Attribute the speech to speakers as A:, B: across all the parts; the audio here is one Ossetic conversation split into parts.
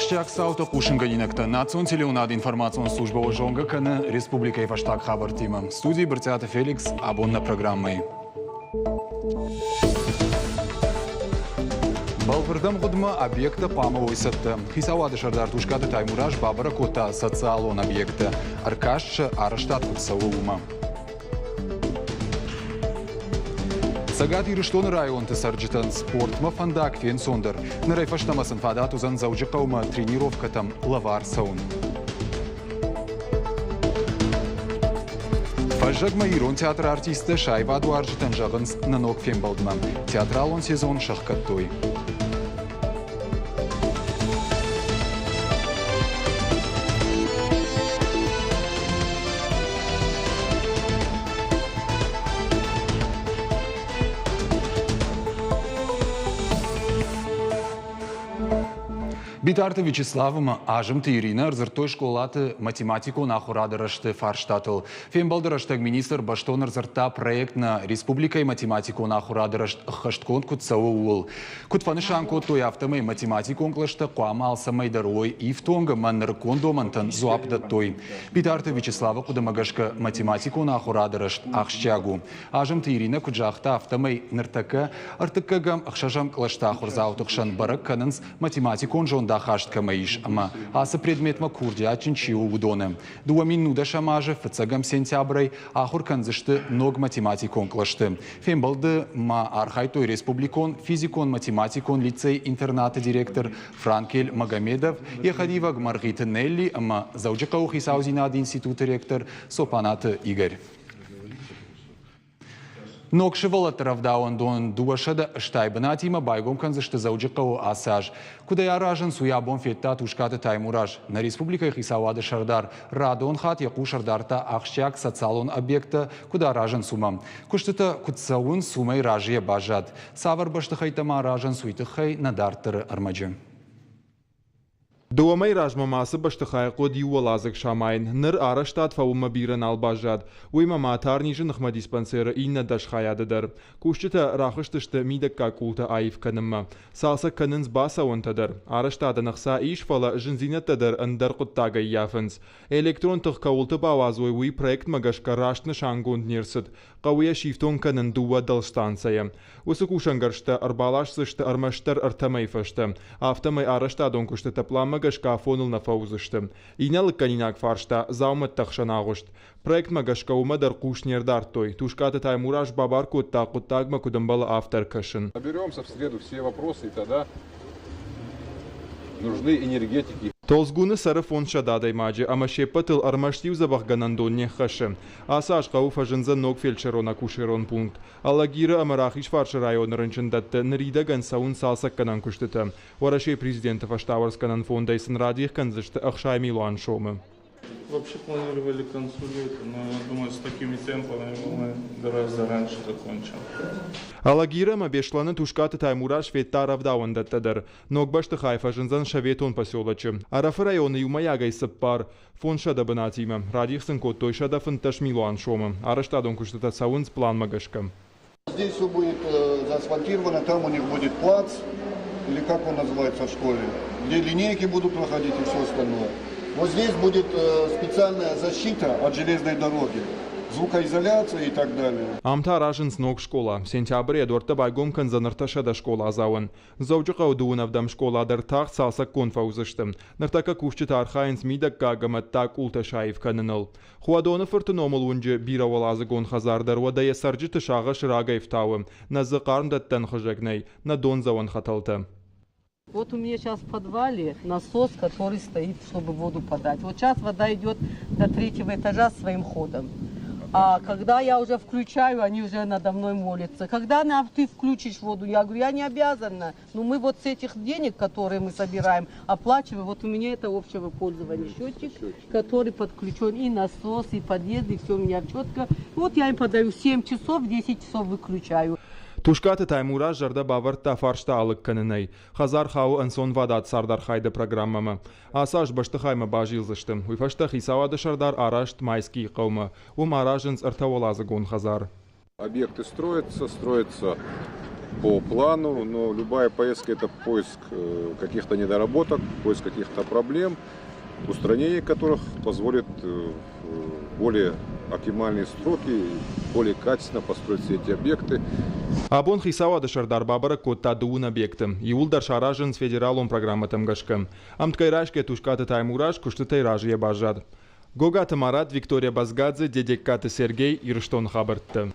A: Ахсджиаг цауты хъусынгӕнинӕгтӕ национ телеуынады информацион службӕ зонгӕ кӕны республикӕйы фӕстаг хабӕрттимӕ. Студийы Брытъиаты Феликс абон нӕ программӕйы. Бӕлвырд ӕмгъуыдмӕ объекттӕ хъуамӕ уой цӕттӕ. Хицауады сӕрдар Тускъаты Таймураз бабӕрӕг кодта социалон объекттӕ. Ӕркаст сӕ арӕзтад куыд цӕуы, уымӕ. Цӕгат Ирыстоны районты цӕрджытӕн спортмӕ фӕндаг фенцондӕр. Нырӕй фӕстӕмӕ сын фадат уыдзӕн Дзӕуджыхъӕумӕ тренировкӕтӕм лӕвар цӕуын. Фӕззӕгмӕ ирон театры артисттӕ сӕ аивадуарзджытӕн зӕгъынц нӕ ног фембӕлдмӕ. Театралон сезон сӕхгӕдтой. Битарты Вячеслав ӕмӕ Азымты Иринӕ ӕрдзырдтой скъолаты математикон ахуырады рӕзты фарстатыл. Фембӕлды рӕстӕг министр бӕстон ӕрдзырдта проект нӕ республикӕйы математикон ахуырады рӕзт ӕххӕстгонд куыд цӕуы, ууыл. Куыд фӕнысан кодтой, афтӕмӕй математикон кълӕстӕ хъуамӕ алцӕмӕй дӕр уой ифтонг ӕмӕ нырыккон домӕнтӕн дзуапп дӕттой. Битарты Вячеславы хъуыдымӕ гӕсгӕ математикон ахуырады рӕзт ахсджиаг у. Азымты Иринӕ куыд загъта, афтӕмӕй ныртӕккӕ ӕртыккӕгӕм ӕхсӕзӕм кълӕсты ахуырдзауты хсӕн бӕрӕг кӕнынц математикон зондахаст кӕмӕ ис ӕмӕ ацы предметмӕ курдиатджын чи у, уыдоны. 2010 азы фыццӕгӕм сентябрӕй ахуыр кӕндзысты ног математикон кълӕсты. Фембӕлды ма архайдтой республикон физикон-математикон лицей-интернаты директор Франкель Магомедов, йӕ хӕдивӕг Мӕргъиты Нелли ӕмӕ Дзӕуджыхъӕуы хицаудзинады институты ректор Цопанаты Игорь. Ног сывӕллӕтты рӕвдауӕндон 280 бынатимӕ байгом кӕндзысты Дзӕуджыхъӕуы ацы аз. Куыд ӕй аразынц, уый абон федта Тускъаты Таймураз. Нӕ республикӕйы хицауады сӕрдар радон хатт йӕ хъус ӕрдардта ахсджиаг социалон объекттӕ куыд аразынц, уымӕ. Куыстытӕ куыд цӕуынц, уымӕй разыйӕ баззад. Цавӕр бӕстыхӕйттӕ ма аразынц, уый тыххӕй нӕ дарддӕры ӕрмӕджы.
B: Дыууӕ мӕйы размӕ ма ацы бӕстыхайы хъуыд иу уӕладзыг самайын. Ныр арӕзтад фӕуынмӕ бирӕ нал баззад. Уыимӕ ма тарнизы ныхмӕ диспансеры иннӕ дӕсхайады дӕр. Кусджытӕ рахызтысты мидӕггаг къултӕ аив кӕнынмӕ. Цалцӕг кӕнынц бацӕуӕнтӕ дӕр. Арӕзтадӕн ӕхца ис, фӕлӕ зындзинӕдтӕ дӕр ӕндӕр хъуыддаг ӕййафынц. Электрон тых кӕуылты бауадзой, уый проектмӕ гӕсгӕ раст нысангонд не рцыд. Хъӕуы йӕ сифтонг кӕнын дыууӕ дӕлстанцӕйӕ. Уыцы кусӕнгӕрзтӕ ӕрбаласдзысты ӕрмӕстдӕр ӕртӕ мӕйы фӕстӕ. Афтӕмӕй арӕзтадон куыстытӕ пъланмӕ гӕсгӕ афоныл нӕ фӕуыдзысты. Иннӕ лыггӕнинаг фарста – дзаумӕтты ӕхсӕн агъуыст. Проектмӕ гӕсгӕ уымӕ дӕр хъус не рдардтой. Тускъаты Таймураз бабар кодта хъуыддагмӕ куыд ӕмбӕлы, афтӕ ӕркӕсын.
C: Соберемся в среду все вопросы и тогда нужны энергетики.
B: Толдзгуны цӕры 500 адӕймаджы ӕмӕ се ппӕтыл ӕрмӕст иу дзӕбӕхгӕнӕндон не ххӕссы. Ацы аз хъӕуы фӕзындзӕн ног фельдшерон-акушерон пункт. Алагиры ӕмӕ Рахизфарсы районы рынчындӕтты ныридӕгӕн цӕуынц цалцӕггӕнӕн куыстытӕ. Уӕрӕсейы президенты фӕстауӕрцгӕнӕн фондӕй сын радих кӕндзысты 60 милуан сомы.
D: Вообще планировали к концу лета, но я думаю, с такими темпами мы гораздо раньше закончим.
B: Алагиры ӕмӕ Беслӕны Тускъаты Таймураз федта рӕвдауӕндӕттӕ дӕр. Ног бӕстыхай фӕзындзӕн Советон поселочы. Ӕрӕфы районы иумӕйагӕй 500 бынатимӕ. Радих сын кодтой 115 милуан сомы. Арӕзтадон куыстытӕ цӕуынц планмӕ гӕсгӕ.
E: Здесь все будет заасфальтировано, там у них будет плац, или как он называется в школе, где линейки будут проходить и все остальное. Вот здесь будет специальная защита от железной дороги, звукоизоляция и так далее.
B: Ам та аразынц ног скъола. Сентябры йӕ дуӕрттӕ байгом кӕндзӕн 300 скъоладзауӕн. Дзӕуджыхъӕуы дыууын ӕвдӕм скъола дӕр тагъд цалцӕггонд фӕуыдзысты. Ныртӕккӕ кусджытӕ архайынц мидӕггаг ӕмӕ ӕддаг къултӕ саив кӕныныл. Хуадоны фырты номыл уынджы бирӕуӕладзыгон хӕдзар дӕр уӕдӕ йӕ цӕрджыты сагъӕс рагӕй ӕфтауы. Нӕ дзы хъармдӕттӕн хызӕг нӕй, нӕ дондзӕуӕн хӕтӕлтӕ.
F: Вот у меня сейчас в подвале насос, который стоит, чтобы воду подать. Вот сейчас вода идет до третьего этажа своим ходом. А когда я уже включаю, они уже надо мной молятся. Когда нам ты включишь воду? Я говорю, я не обязана. Но мы вот с этих денег, которые мы собираем, оплачиваем. Вот у меня это общего пользования счетчик, который подключен и насос, и подъезд, и все у меня четко. Вот я им подаю 7 часов, 10 часов выключаю.
B: Тускъаты Таймураз зӕрдӕ бавӕрдта фарста алыг кӕнынӕй. Хӕдзар хауы ӕнцонвадат цардархайды программӕмӕ. Ацы аз бӕстыхаймӕ базилдзысты. Уый фӕстӕ хицауады сӕрдар араст Майскийы хъӕумӕ. Уым аразынц ӕртӕуӕладзыгон хӕдзар.
C: Объекты строятся, строятся. по плану, но любая поездка – это поиск каких-то недоработок, поиск каких-то проблем, устранение которых позволит в более оптимальные сроки, более качественно построить все эти объекты.
B: Абон Хицауады сӕрдар бабӕрӕг кодта дыууын объекты. Иууылдӕр сӕ аразынц федералон программӕтӕм гӕсгӕ. Ӕмткӕй райсгӕ Тускъаты Таймураз куыстытӕй разыйӕ баззад. Гогаты Марат, Виктория Базгадзе, Дедегкаты Сергей, Ирыстоны хабӕрттӕ.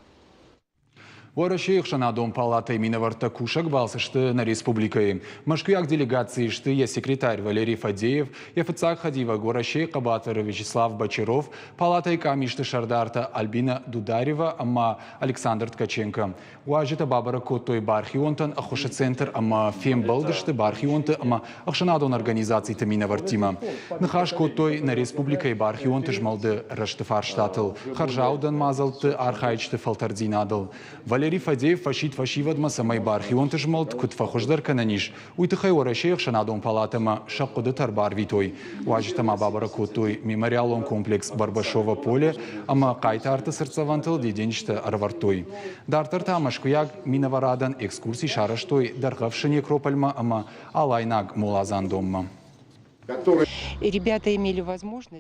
A: Уӕрӕсейы ӕхсӕнадон палатӕйы минӕвӕрттӕ кусӕг балцы сты нӕ республикӕйы. Мӕскуыйаг делегацийы сты йӕ секретарь Валерий Фадеев, йӕ фыццаг хӕдивӕг Уӕрӕсейы хъӕбатыр Вячеслав Бочаров, палатӕйы къамисты сӕрдартӕ Альбина Дударева ӕмӕ Александр Ткаченко. Уазджытӕ бабӕрӕг кодтой бархионтӕн ӕххуысы центр ӕмӕ фембӕлдысты бархионты ӕмӕ ӕхсӕнадон организациты минӕвӕрттимӕ. Ныхас кодтой нӕ республикӕйы бархионты змӕлды рӕзты фарстатыл, хӕрзаудӕн мадзӕлтты архайджыты фӕлтӕрддзинадыл. Валерий Фадеев фӕсидт фӕсивӕдмӕ, цӕмӕй бархионты змӕлд куыд фӕхуыздӕр кӕнӕн ис, уый тыххӕй Уӕрӕсейы ӕхсӕнадон палатӕмӕ сӕ хъуыдытӕ ӕрбарвитой. Уазджытӕ ма бабӕрӕг кодтой мемориалон комплекс Барбашово поле ӕмӕ хъайтарты цыртдзӕвӕнтыл дидинджытӕ ӕрӕвӕрдтой. Дарддӕр та мӕскуыйаг минӕварадӕн экскурси сарӕзтой Дӕргъӕвсы некропольмӕ ӕмӕ Алайнаг моладзандонмӕ.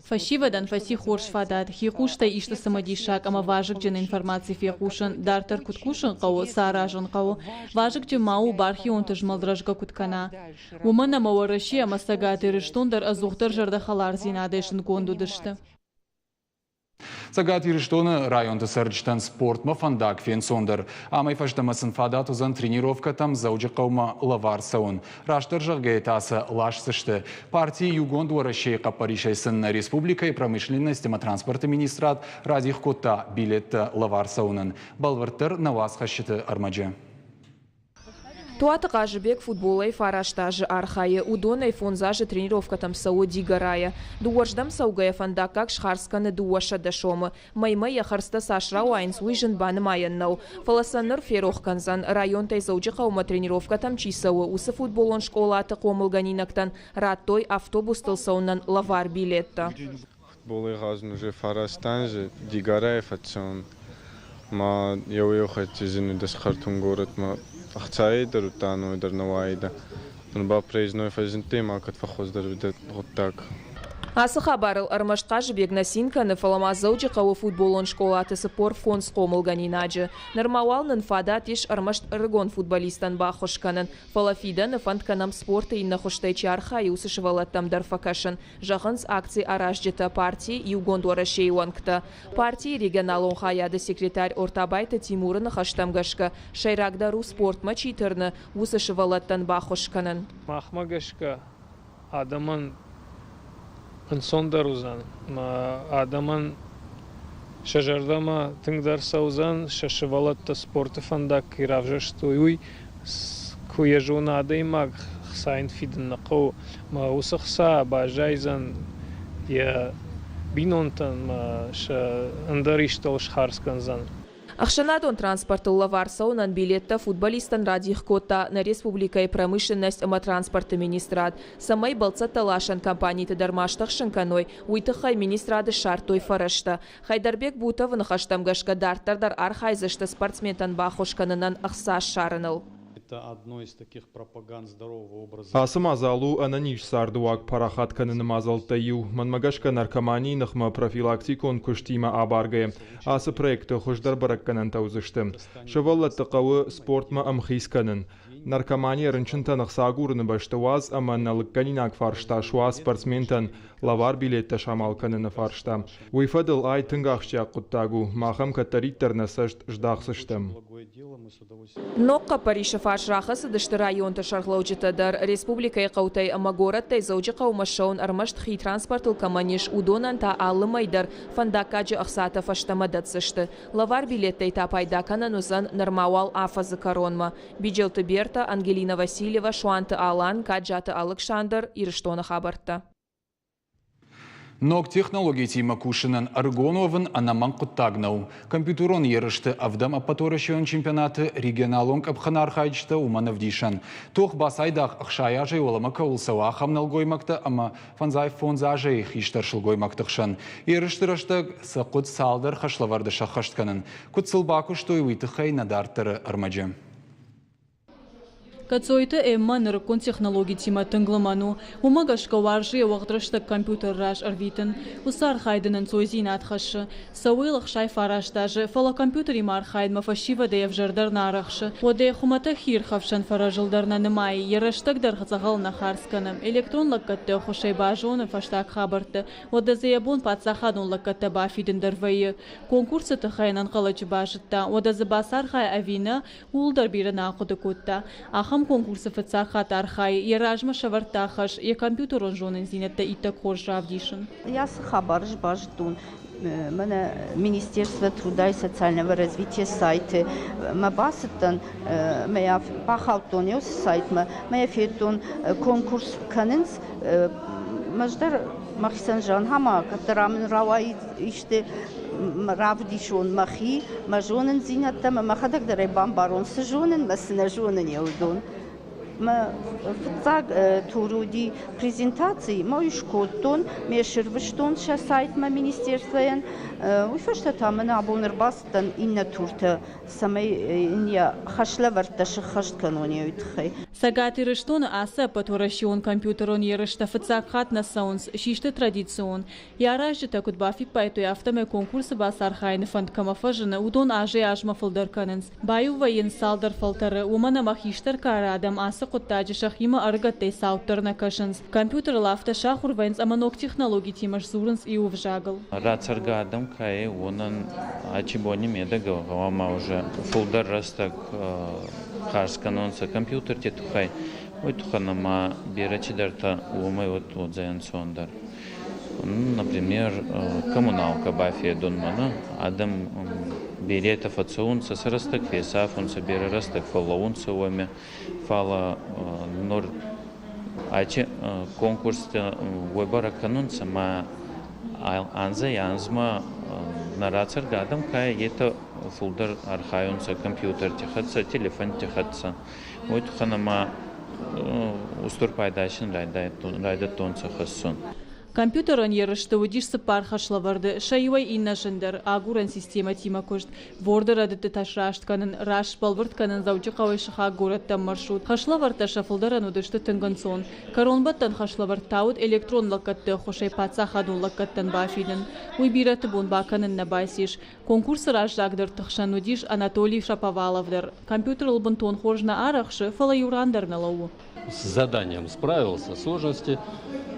G: Фӕсивӕдӕн фӕци хорз фадат хи хъустӕй исты цымыдисаг ӕмӕ вазыгджын информаци фехъусын, дарддӕр куыд кусын хъӕуы, цы аразын хъӕуы. Вазыгджын ма у, бархионты змӕлд рӕзгӕ куыд кӕна. Уымӕн ӕмӕ Уӕрӕсе ӕмӕ Цӕгат Ирыстон дӕр ӕдзухдӕр зӕрдӕхӕлардзинадӕй зындгонд уыдысты.
A: Цӕгат Ирыстоны районты цӕрджытӕн спортмӕ фӕндаг фенцондӕр. Амӕй фӕстӕмӕ сын фадат уыдзӕн тренировкӕтӕм Дзӕуджыхъӕумӕ лӕвар цӕуын. Растдӕр зӕгъгӕйӕ та сӕ ласдзысты. Парти Иугонд Уӕрӕсейы хъӕппӕрисӕй сын нӕ республикӕйы промышленность ӕмӕ транспорты министрад радих кодта билеттӕ лӕвар цӕуынӕн. Бӕлвырддӕр нӕ уацхӕсджыты ӕрмӕджы.
H: Туаты Хъазыбег футболӕй фараст азы архайы, уыдонӕй фондз азы тренировкӕтӕм цӕуы Дигорайӕ. Дыууӕрдӕм цӕугӕйӕ фӕндаггаг схардз кӕны 200 сомы. Мӕймӕ йӕ хӕрдзтӕ цас рауайынц, уый зын банымайӕн нӕу. Фӕлӕ сӕ ныр ферох кӕндзӕн, районтӕй Дзӕуджыхъӕумӕ тренировкӕтӕм чи цӕуы, уыцы футболон скъолаты хъомылгӕнинӕгтӕн радтой автобустыл цӕуынӕн лӕвар билеттӕ.
D: Футболӕй гъазун уже фараст анзи, Дигорайӕй фӕццӕун. Ма еуеу хатти зин исхъӕртун горӕтмӕ. Ӕхцайӕй дӕр удта ӕной дӕр нӕ уайидӕ. Нур ба проездной фӕззиндтӕй ма кӕд фӕххуӕздӕр уидӕ гъуддаг.
H: Ацы хабарыл ӕрмӕст Хъазыбег нӕ цин кӕны, фӕлӕ ма Дзӕуджыхъӕуы футболон скъолаты 45 хъомылгӕнинаджы. Нырма уал нын фадат ис ӕрмӕст ӕрыгон футболисттӕн баххуыс кӕнын, фӕлӕ фидӕны фӕнд кӕнӕм спорты иннӕ хуызтӕй чи архайы, уыцы сывӕллӕттӕм дӕр фӕкӕсын, зӕгъынц акци аразджытӕ, парти Иугонд Уӕрӕсейы уӕнгтӕ. Партийы регионалон хайады секретарь Ортабайты Тимуры ныхӕстӕм гӕсгӕ, сӕйрагдӕр у спортмӕ чи тырны, уыцы сывӕллӕттӕн баххуыс кӕнын.
I: Махмӕ гӕсгӕ адӕмӕн ӕнцондӕр уыдзӕн, адӕмӕн сӕ зӕрдӕмӕ тынгдӕр цӕудзӕн, сӕ сывӕллӕттӕ спорты фӕндаг кӕй равзӕрстой, уый куы йӕ зона адӕймаг, хца йын фидын нӕ хъӕуы, ӕмӕ уыцы хца баззайдзӕн йӕ бинонтӕн, сӕ ӕндӕр истӕуыл схардз кӕндзӕн.
H: Ӕхсӕнадон транспортыл лӕвар цӕуынӕн билеттӕ футболисттӕн радих кодта нӕ республикӕйы промышленность ӕмӕ транспорты министрад. Цӕмӕй бӕлццӕттӕ ласӕн компаниты дӕр ма стыхсын кӕной, уый тыххӕй министрады ссардтой фӕрӕзтӕ. Хайдарбек Бутовы ныхӕстӕм гӕсгӕ дарддӕр дӕр архайдзысты спортсментӕн баххуыс кӕнынӕн ӕхца ссарыныл.
B: Ацы мадзал у ӕнӕниз цардыуаг парахат кӕныны мадзӕлттӕй иу. Мӕнмӕ гӕсгӕ наркоманийы ныхмӕ профилактикон куыстимӕ абаргӕйӕ ацы проекты хуыздӕр бӕрӕггӕнӕнтӕ уыдзысты. Сывӕллӕтты хъӕуы спортмӕ ӕмхиц кӕнын. Наркоманийӕ рынчынтӕн ӕхца агурыны бӕсты уадз ӕмӕ нӕ лыггӕнинаг фарста суа спортсментӕн лӕвар билеттӕ самал кӕныны фарста. Уый фӕдыл ай тынг ахсджиаг хъуыддаг у, мах ӕм кӕддӕриддӕр нӕ цӕст здахдзыстӕм.
H: Ног хъӕппӕрисы фарс рахӕцыдысты районты сӕргълӕуджытӕ дӕр. Республикӕйы хъӕутӕй ӕмӕ горӕттӕй Дзӕуджыхъӕумӕ ссӕуын ӕрмӕст хи транспортыл кӕмӕн ис, уыдонӕн та алы мӕй дӕр фӕндаггаджы ӕхцатӕ фӕстӕмӕ дӕтдзысты. Лӕвар билеттӕй та пайда кӕнӕн уыдзӕн нырма уал афӕдзы кӕронмӕ. Биджелты Берта, Ангелина Васильева, Суанты Алан, Каджаты Алыксандр, Ирыстоны хабӕрттӕ.
A: Ног технологитимӕ кусынӕн ӕрыгон уӕвын ӕнӕмӕнг хъуыддаг нӕу. Компьютерон ерысты ӕвдӕм ӕппӕтуӕрӕсейон чемпионаты регионалон къӕпхӕны архайджытӕ уымӕн ӕвдисӕн. Тох бацайдагъ 60 азӕй уӕлӕмӕ кӕуыл цӕуы, ахӕм нӕлгоймӕгтӕ ӕмӕ 55 азӕй хистӕр сылгоймӕгты хсӕн. Ерысты рӕстӕг сӕ хъуыд цалдӕр хӕслӕвӕрды сӕххӕст кӕнын. Куыд сыл бакуыстой, уый тыххӕй нӕ дарддӕры ӕрмӕджы.
G: Коцойты Эммӕ нырыккон технологитимӕ тынг лымӕн у. Уымӕ гӕсгӕ уарзы йӕ уӕгъд рӕстӕг компьютеры раз ӕрвитын. Уыцы архайд ын ӕнцойдзинад хӕссы. Цӕуы йыл 69 азы, фӕлӕ компьютеримӕ архайынмӕ фӕсивӕдӕй ӕвзӕрдӕр нӕ арӕхсы. Уӕдӕ йӕ хуымӕтӕг хиирхӕфсӕн фӕрӕзыл дӕр нӕ нымайы, йӕ рӕстӕг дӕр дзӕгъӕл нӕ хардз кӕны. Электрон лӕггӕдты ӕххуысӕй базоны фӕстаг хабӕртты, уӕдӕ дзы йӕ бон паддзахадон лӕггӕдтӕ бафидын дӕр вӕййы. Конкурсы тыххӕй ӕнӕнхъӕлӕджы базыдта, уӕдӕ дзы бацархайа ӕви нӕ, ууыл дӕр бирӕ нӕ ахъуыды кодта. Ахӕм конкурсы фыццаг хатт архайы, йӕ размӕ сӕвӕрдта хӕс, йӕ компьютерон зонындзинӕдтӕ иттӕг хорз равдисын.
J: Ацы хабар ӕз базыдтон мӕнӕ Министерство труда и социального развития сайты. Мӕ бацыдтӕн, мӕ бахаудтон еу сайтмӕ, мӕ федтон конкурс кӕнынц. Мӕз дӕр мӕхицӕн зӕгъын, ма кӕддӕр мын рауайид исты равдисон мӕхи, мӕ зонындзинӕдтӕ ӕмӕ мӕхӕдӕг дӕр ӕй бамбарон, цы зонын мӕ цы нӕ зонын, уыдон. Мӕ фыццаг тур уыди презентаци, мӕ уый скодтон, ме сырвыстон сӕ сайтмӕ министерствойӕн. Уый фӕстӕ та мын абон ӕрбацыдтӕн иннӕ туртӕ, цӕмӕй йын йӕ хӕслӕвӕрдтӕ сыххӕст кӕнон уый тыххӕй.
G: Цӕгат Ирыстоны ацы ӕппӕтуӕрӕсеон компьютерон ерыстӕ фыццаг хатт нӕ цӕуынц, систы традицион. Йӕ аразджытӕ куыд бафиппайдтой, афтӕмӕй конкурсы бацархайыны фӕнд кӕмӕ фӕзыны, уыдон азӕй-азмӕ фылдӕр кӕнынц. Баиу вӕййынц цалдӕр фӕлтӕры, уымӕн ӕмӕ хистӕр кары адӕм ацы хъуыддаджы сӕхимӕ ӕрыгӕттӕй цауддӕр нӕ кӕсынц. Компьютерыл афтӕ сахуыр вӕййынц ӕмӕ ног технологитимӕ сдзурынц иу ӕвзагыл.
K: Рацӕргӕ адӕм кӕй, уонӕн ачи бони медӕгӕ гъӕуама уже фулдӕр рӕстӕг харз кӕнонцӕ компьютерти туххӕй, уой туххӕн ӕма берӕ цидӕртӕ уомӕй уодзӕй ӕнцондӕр. Например, коммуналка бафедунмӕ нӕ адӕм беретӕ фӕццӕунцӕ, сӕ рӕстӕг фесафунцӕ, берӕ рӕстӕг фӕллӕуунцӕ уоми. Фал нур ачи конкурстӕ уой бӕрӕг кӕнунцӕ ма анзӕй-анзмӕ нӕ рацӕргӕ адӕм ка етӕ фулдӕр архайунцӕ компьютерти хӕццӕ, телефонти хӕццӕ. Уой туххӕн ӕма устур пайда син райдӕдтонцӕ хӕссун.
G: Компьютерон ерысты уыдис цыппар хӕслӕвӕрды, сӕ иуӕй иннӕ зындӕр, агурӕн системӕтимӕ куыст, Word-ы рӕдыдтытӕ сраст кӕнын, раст сбӕлвырд кӕнын Дзӕуджыхъӕуӕй сыхаг горӕттӕм маршрут. Хӕслӕвӕрдтӕ сӕ фылдӕрӕн уыдысты тынг ӕнцон. Кӕронбӕттӕн хӕслӕвӕрд та уыд электрон лӕггӕдты ӕххуысӕй паддзахадон лӕггӕдтӕн бафидын. Уый бирӕты бон бакӕнын нӕ бацис. Конкурсы раззагдӕрты хсӕн уыдис Анатолий Шаповалов дӕр. Компьютерыл бынтон хорз нӕ арӕхсы, фӕлӕ иу ран дӕр нӕ лӕууы.
L: С заданием справился. Сложности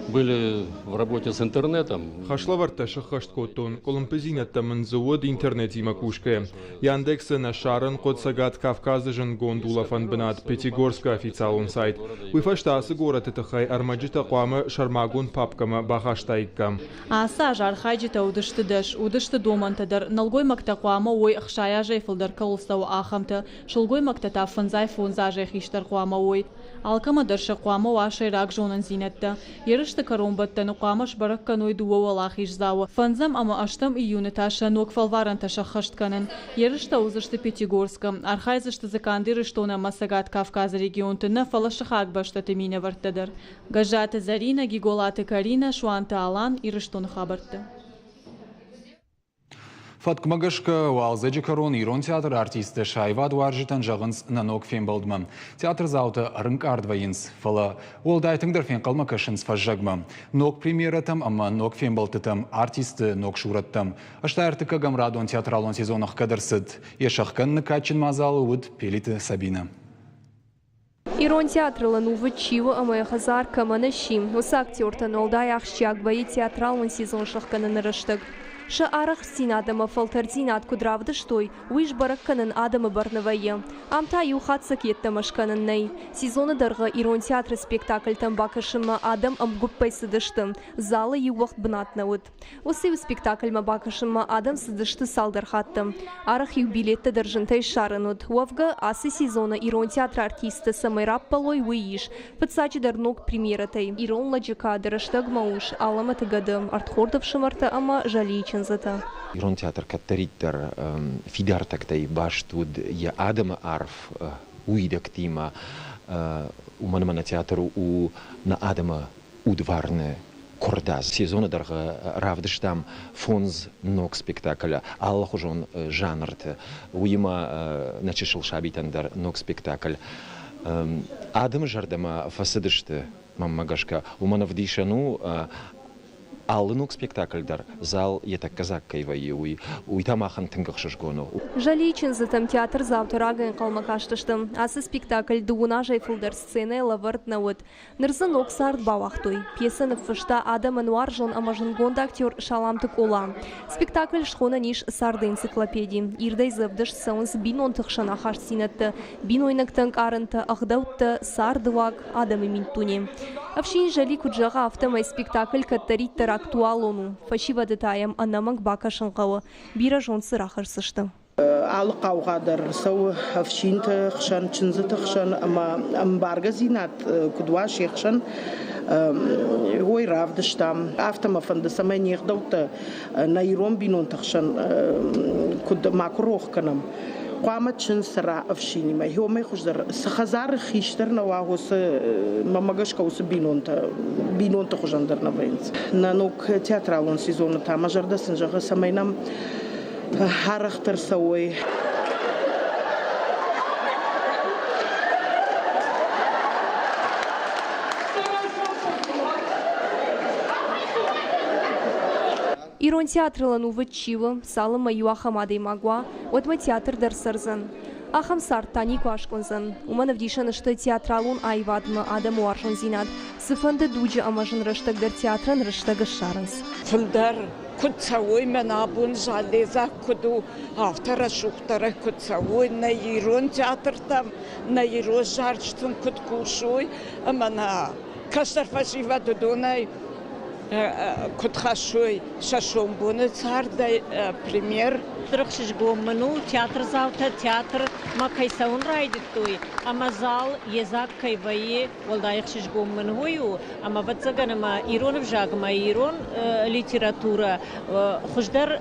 L: были в работе с интернетом.
B: Хӕслӕвӕрдтӕ сӕххӕст кодтон, къуылымпыдзинӕдтӕ мын дзы уыд интернетимӕ кусгӕйӕ. Яндексы нӕ ссарын хъуыд Цӕгат Кавказы зындгонд улӕфӕн бынат Пятигорскы официалон сайт. Уый фӕстӕ ацы горӕты тыххӕй ӕрмӕджытӕ хъуамӕ сӕрмагонд папкӕмӕ бахастаиккам.
G: Ацы аз архайджытӕ уыдысты дӕс, уыдысты домӕнтӕ дӕр. Нӕлгоймӕгтӕ хъуамӕ уой 60 азӕй фылдӕр кӕуыл цӕуы, ахӕмтӕ. Сылгоймӕгтӕ та фӕндзай фондз азӕй хистӕр хъуамӕ уой. Алкӕмӕ дӕр сӕ хъуамӕ уа сӕйраг зонындзинӕдтӕ. Ерысты кӕронбӕттӕны хъуамӕ сбӕрӕг кӕной дыууӕ уӕлахиздзауы. Фӕндзӕм ӕмӕ ӕстӕм июны та сӕ ног фӕлварӕнтӕ сӕххӕст кӕнын. Ерыстӕ уыдзысты Пятигорскы. Архайдзысты дзы канд Ирыстоны ӕмӕ Цӕгат Кавказы регионты нӕ, фӕлӕ сыхаг бӕстӕты минӕвӕрттӕ дӕр. Гӕззаты Зӕринӕ, Гиголаты Каринӕ, Суанты Алан, Ирыстоны хабӕртты.
A: Фӕткмӕ гӕсгӕ уалдзӕджы кӕрон ирон театры артисттӕ сӕ аивадуарзджытӕн зӕгъынц нӕ ног фембӕлдмӕ. Театрдзаутӕ ӕрынкъард вӕййынц, фӕлӕ уӕлдай тынгдӕр фенхъӕлмӕ кӕсынц фӕззӕгмӕ. Ног премьерӕтӕм ӕмӕ ног фембӕлдтытӕм, артистты ног сурӕттӕм. Ӕстай ӕртыккӕгӕм радон театралон сезон ӕхгӕд ӕрцыд. Йӕ сӕхгӕныны кадджын мадзалы уыд Пелиты Сабинӕ.
M: Ирон театрыл ӕнувыд чи у ӕмӕ йӕ хӕдзар кӕмӕн сси, уыцы актертӕн уӕлдай ахсджиаг вӕййы театралон сезон сӕхгӕныны рӕстӕг. Сӕ арӕхстдзинад ӕмӕ фӕлтӕрддзинад куыд равдыстой, уый сбӕрӕг кӕнын адӕмы бӕрны вӕййы. Ам та иу хатдзӕг йеддӕмӕ скӕнын нӕй. Сезоны дӕргъы ирон театры спектакльтӕм бакӕсынмӕ адӕм ӕмгуыппӕй цыдысты, залы иу уӕгъд бынат нӕ уыд. Уыцы-иу спектакльмӕ бакӕсынмӕ адӕм цыдысты цалдӕр хатты. Арӕх-иу билеттӕ дӕр зынтӕй ссарын уыд. Уӕвгӕ, ацы сезоны ирон театры артисттӕ цӕмӕй раппӕлой, уый ис. Фыццаджыдӕр ног премьерӕтӕй. Ирон лӕджы кад, рӕстӕгмӕ ус, Алӕмӕты гӕды, ӕрдхорд ӕфсымӕртӕ ӕмӕ Зӕлийы чындзытӕ.
N: Ирон театр кӕддӕриддӕр фидартӕгтӕй баст уыд йӕ адӕмы арф уидӕгтимӕ. Уымӕн ӕмӕ нӕ театр у нӕ адӕмы удварны куырдадз. Сезоны дӕргъы равдыстам фондз ног спектаклы алыхуызон жанрты. Уыимӕ нӕ чысыл сабитӕн дӕр ног спектакль. Адӕмы зӕрдӕмӕ фӕцыдысты, мӕнмӕ гӕсгӕ. Уымӕн ӕвдисӕн у, алы ног спектакль дӕр зал йӕ тӕккӕ дзаг кӕй вӕййы, уый. Уый та махӕн тынг ӕхсызгон у.
M: Зӕлийы чындзытӕм театрдзаутӕ рагӕй ӕнхъӕлмӕ кастысты. Ацы спектакль дыууын азӕй фылдӕр сценӕйы лӕвӕрд нӕ уыд. Ныр дзы ног цард бауагътой. Пьесӕ ныффыста адӕмӕн уарзон ӕмӕ зындгонд актер Саламты Къола. Спектакль схонӕн ис царды энциклопеди. Ирдӕй дзы ӕвдыст цӕуынц бинонты хсӕн ахастдзинӕдтӕ, бинойнӕгты ӕнкъарӕнтӕ, ӕгъдӕуттӕ, цардыуаг, адӕмы миддуне. Ӕфсин Зӕли куыд зӕгъы, афтӕмӕй спектакль кӕддӕриддӕр актуалон у. Фӕсивӕды та йӕм ӕнӕмӕнг бакӕсын хъӕуы. Бирӕ зонд дзы рахӕсдзысты.
O: Алы хъаугъа дӕр цӕуы ӕфсинты хсӕн, чындзыты хсӕн ӕмӕ ӕмбаргӕдзинад куыд уа се хсӕн, уой равдыстам. Афтӕ мӕ фӕнды, цӕмӕй не гъдӕуттӕ нӕ ирон бинонты хсӕн куыд макуы рох кӕнӕм. Хъуамӕ чындз цӕра ӕфсинимӕ. Уымӕй хуыздӕр цы хӕдзары хистӕр нӕ уа, уыцы, мӕнмӕ гӕсгӕ, уыцы бинонтӕ бинонты хуызӕн дӕр нӕ вӕййынц. Нӕ ног театралон сезоны та мӕ зӕрдӕ сын зӕгъы, цӕмӕй нӕм арӕхдӕр цӕуой.
M: Ирон театрыл ӕнувыд чи у, цалынмӕ иу ахӕм адӕймаг уа, уӕдмӕ театр дӕр цӕрдзӕн. Ахӕм цард та никуы аскъуындзӕн. Уымӕн ӕвдисӕн сты театралон аивадмӕ адӕмы уарзондзинад. Цыфӕнды дуджы ӕмӕ зын рӕстӕг дӕр театрӕн рӕстӕг ссарынц.
P: Фылдӕр куыд цӕуой, мӕн абон заледзӕг куыд у, афтӕ рӕсугъддӕрӕй куыд цӕуой, нӕ ирон театртӕм, нӕ ирон зарджытӕм куыд кусой ӕмӕ нӕ кӕстӕр фӕсивӕд уыдонӕй куыд хӕссой сӕ сомбоны цардӕй премьер.
Q: Стыр ӕхсызгон мын у, театрдзаутӕ театрмӕ кӕй цӕуын райдыдтой ӕмӕ зал йедзаг кӕй вӕййы, уӕлдай ӕхсызгон мын уый у, ӕмӕ ӕвӕццӕгӕн ӕмӕ ирон ӕвзагмӕ ирон литературӕ хуыздӕр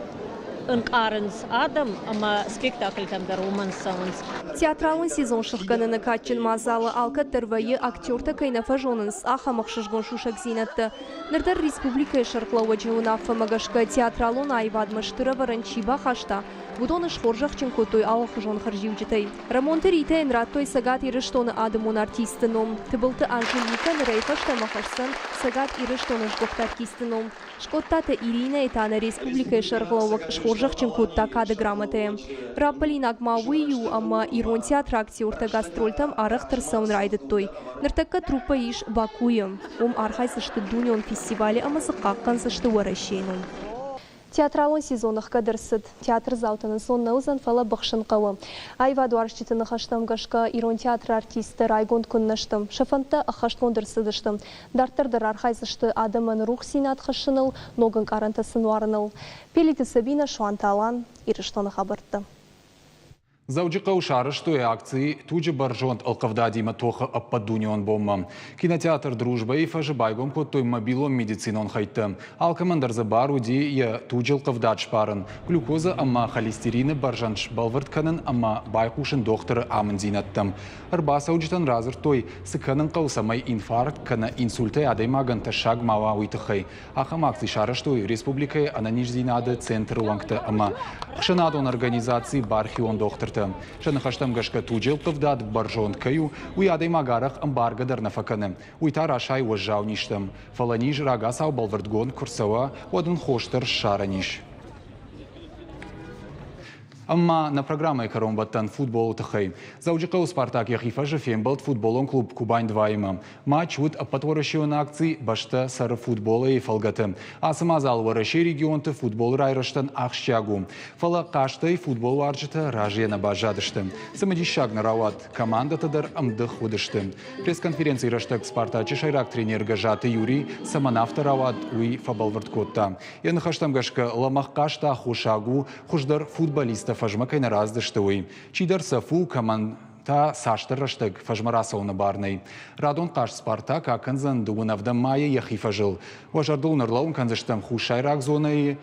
Q: ӕнкъарынц адӕм ӕмӕ спектакльтӕм дӕр уымӕн цӕуынц.
M: Театралон сезон сыхгӕныны кадджын мадзалы алкӕддӕр вӕййы, актертӕ кӕй нӕ фӕзонынц, ахӕм ӕхсызгон сусӕгдзинӕдтӕ. Ныр дӕр республикӕйы сӕргълӕууӕджы уынаффӕмӕ гӕсгӕ театралон аивадмӕ стыр ӕвӕрӕн чи бахаста, уыдоны схорзӕхджын кодтой алыхуызон хӕрзиуджытӕй. Рӕмонты Ритӕйӕн радтой Цӕгат Ирыстоны адӕмон артисты ном. Тыбылты Анжеликӕ нырӕй фӕстӕмӕ хӕсдзӕн Цӕгат Ирыстоны сгуыхт артисты ном. Скъодтаты Иринӕйы та нӕ республикӕйы сӕргълӕууӕг схорзӕхджын кодта кады грамотӕйӕ. Раппӕлинаг ма уый у, ӕмӕ ирон театры актертӕ гастрольтӕм арӕхдӕр цӕуын райдыдтой. Ныртӕккӕ труппӕ ис Бакуйы. Уым архайдзысты дунеон фестивалы ӕмӕ дзы хъахъхъӕндзысты Уӕрӕсейы ном. Театралон сезон ӕхгӕд ӕрцыд. Театрдзаутӕн ӕнцон нӕ уыдзӕн, фӕлӕ быхсын хъӕуы. Аивадуарзджыты ныхӕстӕм гӕсгӕ, ирон театры артисттӕ райгонд куыннӕ сты. Сӕ фӕндтӕ ӕххӕстгонд ӕрцыдысты. Дарддӕр дӕр архайдзысты адӕмӕн рухсдзинад хӕссыныл, ног ӕнкъарӕнтӕ сын уарыныл. Пелиты Сабинӕ, Суанты Алан, Ирыстоны хабӕрттӕ.
A: Дзӕуджыхъӕуы сарӕзтой акци «Туджы бӕрзонд ӕлхъывдадимӕ тохы ӕппӕтдунеон бонмӕ». Кинотеатр «Дружба»-йы фӕзы байгом кодтой мобилон медицинон хӕйттӕ. Алкӕмӕн дӕр дзы бар уыди йӕ туджы ӕлхъывдад сбарын, глюкоза ӕмӕ холестерины бӕрзӕнд сбӕлвырд кӕнын ӕмӕ байхъусын дохтыры амынддзинӕдтӕм. Ӕрбацӕуджытӕн радзырдтой, цы кӕнын хъӕуы, цӕмӕй инфаркт кӕнӕ инсультӕй адӕймагӕн тӕссаг ма уа, уый тыххӕй. Ахӕм акци сарӕзтой республикӕйы ӕнӕниздзинады центры уӕнгтӕ ӕмӕ ӕхсӕнадон организаци бархион дохтыртӕ. Сӕ ныхӕстӕм гӕсгӕ туджы ӕлхъывдад бӕрзонд кӕй у, уый адӕймаг арӕх ӕмбаргӕ дӕр нӕ фӕкӕны. Уый та расайы уӕззау низтӕм. Фӕлӕ низ рагацау бӕлвырдгонд куы рцӕуа, уӕд ын хос дӕр ссарӕн ис. Ӕмӕ нӕ программӕйы кӕронбӕттӕн футболы тыххӕй. Дзӕуджыхъӕуы «Спартак» йӕхи фӕзы фембӕлд футболон клуб «Кубань-2»-имӕ. Матч уыд ӕппӕтуӕрӕсеон акци «Бӕстӕ цӕры футболӕй» фӕлгӕты. Ацы мадзал Уӕрӕсейы регионты футболы райрӕзтӕн ахсджиаг у. Фӕлӕ хъазтӕй футболуарзджытӕ разыйӕ нӕ баззадысты. Цымыдисаг нӕ рауад, командӕтӕ дӕр ӕмдых уыдысты. Пресс-конференцийы рӕстӕг «Спартачы» сӕйраг тренер Гӕззаты Юрий цӕмӕн афтӕ рауад, уый фӕбӕлвырд кодта. Йӕ ныхӕстӕм гӕсгӕ, лӕмӕгъ хъазты аххосаг у, хуыздӕр футболисттӕ фӕзмӕ кӕй нӕ рацыдысты, уый. Чидӕр цӕф у, кӕмӕн та цасдӕр рӕстӕг фӕзмӕ рацӕуыны бар нӕй. Радон хъазт «Спартак» акӕндзӕн дыууын ӕвдӕм майы йӕхи фӕзыл. Уӕ зӕрдыл нырлӕууын кӕндзыстӕм хуссайраг зонӕйы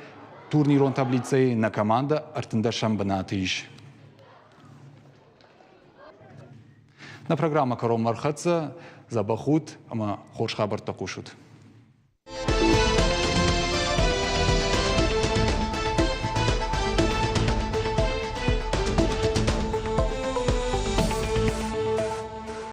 A: турнирон таблицӕйы нӕ командӕ ӕртындӕсӕм бынаты ис. Нӕ программӕ кӕронмӕ ӕрхӕццӕ. Дзӕбӕх ут ӕмӕ хорз хабӕрттӕ хъусут.